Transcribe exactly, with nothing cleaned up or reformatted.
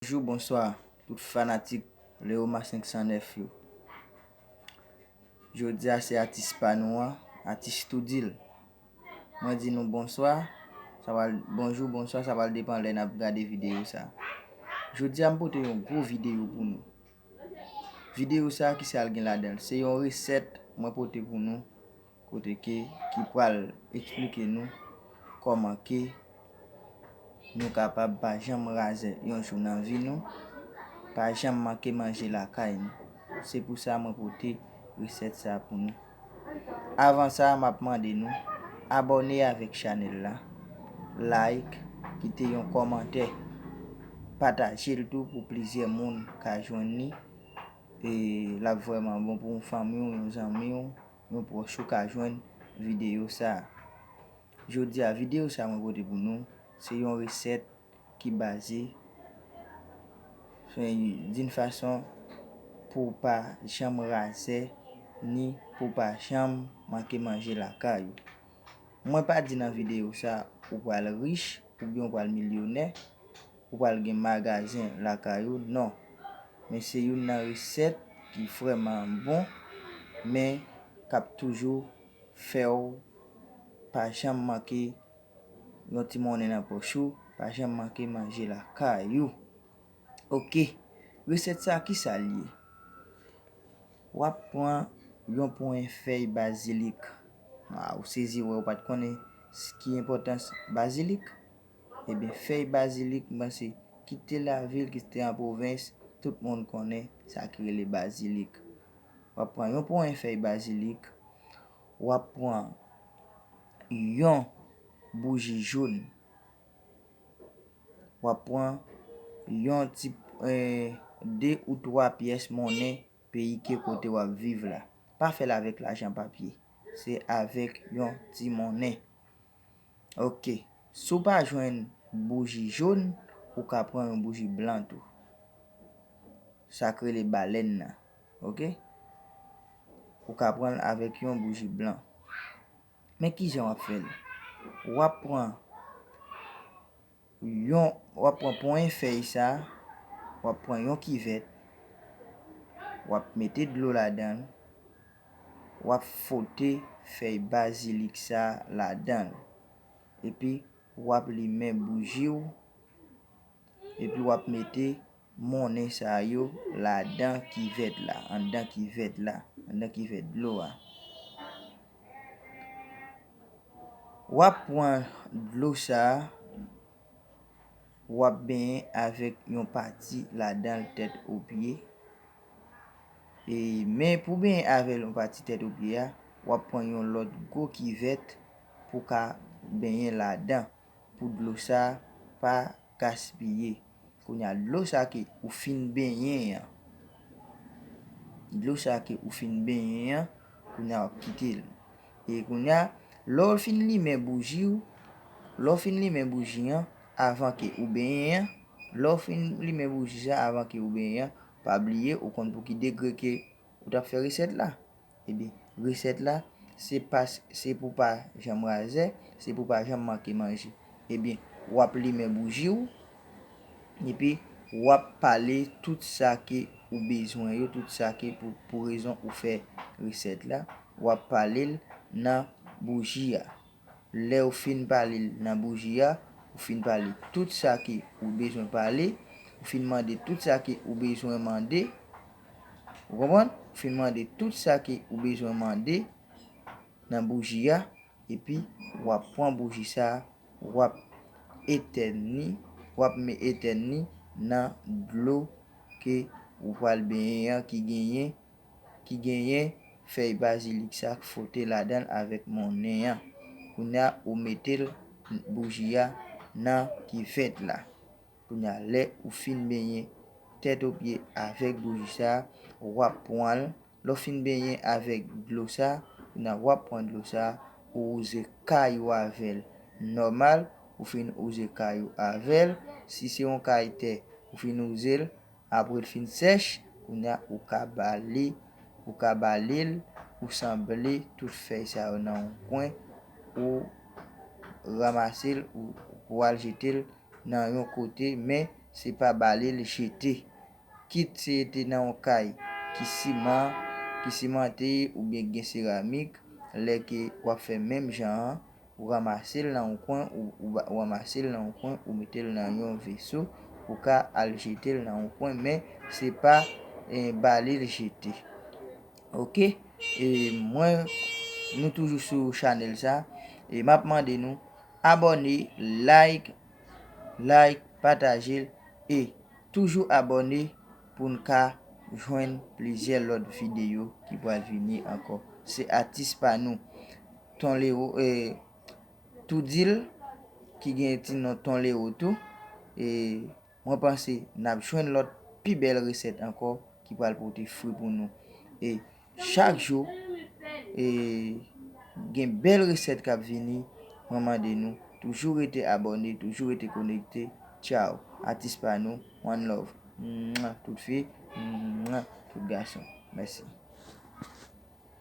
Bonjou, bonswa, tout fanatik Leoma senk san nèf yo. Jodi a se atis pa nou an, atis Toudil. Mwen di nou bonswa, sa pral, bonjou, bonswa, sa pral depann lè n ap gade videyo sa. Jodi a m pote yon gwo videyo pou nou. Videyo sa, kisa l gen ladan l? Se yon resèt mwen pote pou nou, kote ke, ki pral eksplike nou kòman ke nou kapab pa janm razè yon jou nan vi nou, pa janm manke manje lakay nou. Se pou sa mwen pote resèt sa pou nou. Avan sa, m ap mande nou abòne avèk chanèl la, like, kite yon kòmantè, pataje l tou pou plizyè moun ka jwenn li. E l ap vrèman bon pou yon fanmi w, yon zanmi w, yon pwòch ou ka jwenn videyo sa a. Jodi a, videyo sa a mwen pote pou nou, se yon resèt ki baze, d'une façon pou w pa janm razè, ni pou w pa janm manke manje lakay ou. Mwen pa di nan videyo sa ou pral rich oubyen ou pral milyonè, ou pral gen magazen lakay ou, non. Men se youn nan resèt ki vrèman bon, men k ap toujou fè w pa janm manke yon ti monnen nan pòch ou, pa janm manke manje lakay ou. Oke, resèt sa, kisa l ye? W ap pran yon ponyen fèy bazilik. A, ou sezi wè ou pa t konnen s-, ki enpòtans bazilik? Ebyen, fèy bazilik, m panse, kit te lavil, kit te an pwovens, tout moun konnen sa ki rele bazilik. W ap pran yon ponyen fèy bazilik, w ap pran yon bouji jòn, w ap pran yon ti, eh, de ou twa pyès monnen peyi ke kote w ap viv la. Pa fè l avèk lajan papye. Se avèk yon ti monnen. Oke. Si w pa jwenn bouji jòn, ou ka pran yon bouji blan tou. Sa k rele balèn nan. Oke? Ou ka pran l avèk yon bouji blan. Men kijan w ap fè l? W ap pran yon, w ap pran ponyen fèy sa, w ap pran yon kivèt, w ap mete dlo ladan l, w ap fwote fèy bazilik sa ladan l. Epi, w ap limen bouji w, epi w ap mete monnen sa yo ladan kivèt la, anndan kivèt la, anndan kivèt dlo a. W ap pran dlo sa a, w ap benyen avèk yon pati ladan l tèt o pye. E, men pou benyen avèk yon pati tèt o pye a, w ap pran yon lòt gwo kivèt pou ka benyen ladan, pou dlo sa a pa gaspiye. Kounye a, dlo sa ke ou fin benyen an, dlo sa ke ou fin benyen an, kounye a w ap kite l. E kounye a, lè w fin limen bouji w, lè w fin limen bouji an, avan ke ou benyen an, lè w fin limen bouji sa avan ke ou benyen an, pa bliye ou konn pou ki degre ke ou t ap fè resèt la. Ebyen, resèt la, se pa, se pou pa janm razè, se pou pa janm manke manje. Ebyen, w ap limen bouji w, epi w ap pale tout sa ke ou bezwen yo, tout sa ke pou, pou rezon ou fè resèt la, w ap pale l nan bouji a. Lè ou fin pale l nan bouji a, ou fin pale tout sa ke ou bezwen pale, ou fin mande tout sa ke ou bezwen mande, ou konprann? Ou fin mande tout sa ke ou bezwen mande nan bouji a, epi w ap pran bouji sa a, w ap etèn li, w ap me-, etèn li nan dlo ke ou pral benyen an ki genyen, ki genyen fèy bazilik sa k fwote ladan l avèk monnen an. Kounye a, ou mete l, bouji a, nan kivèt la. Kounye a, lè ou fin benyen tèt o pye avèk bouji sa a, w ap pran l. Lè w fin benyen avèk dlo sa a, kounye a, w ap pran dlo sa a, ou wouze kay ou avè l nòmal, ou fin wouze kay ou avè l. Si se yon kay tè, ou fin wouze l, apre l fin sèch, kounye a, ou ka bale, ou ka bale l, ou sanble tout fèy sa yo nan yon kwen, ou ranmase l, ou, ou al jete l nan yon kote, men se pa bale l jete. Kit se te nan yon kay ki siman, ki simante oubyen ki gen seramik, lè ke w ap fè menm jan an, ou ranmase l nan yon kwen, ou, ou, ba- ou ranmase l nan yon kwen, ou mete l nan yon veso, ou ka al jete l nan yon kwen, men se pa eh, bale l jete. Oke? E mwen, nou toujou sou chanèl sa. E m ap mande nou abòne, like, like, pataje l e toujou abòne pou n ka jwenn plizyè lòt videyo ki pral vini ankò. Se atis pa nou, Ton Lero, e, Toudil, ki gen ti non Ton Lero tou. E mwen panse n ap jwenn lòt pi bèl resèt ankò ki pral pote fwi pou nou. E chak jou, e gen bèl resèt k ap vini. Mwen mande nou toujou rete abòne, toujou rete konekte. Tchaw. Atis pa nou, one love. Mwa, tout fi, mwa, tout gason. Mèsi.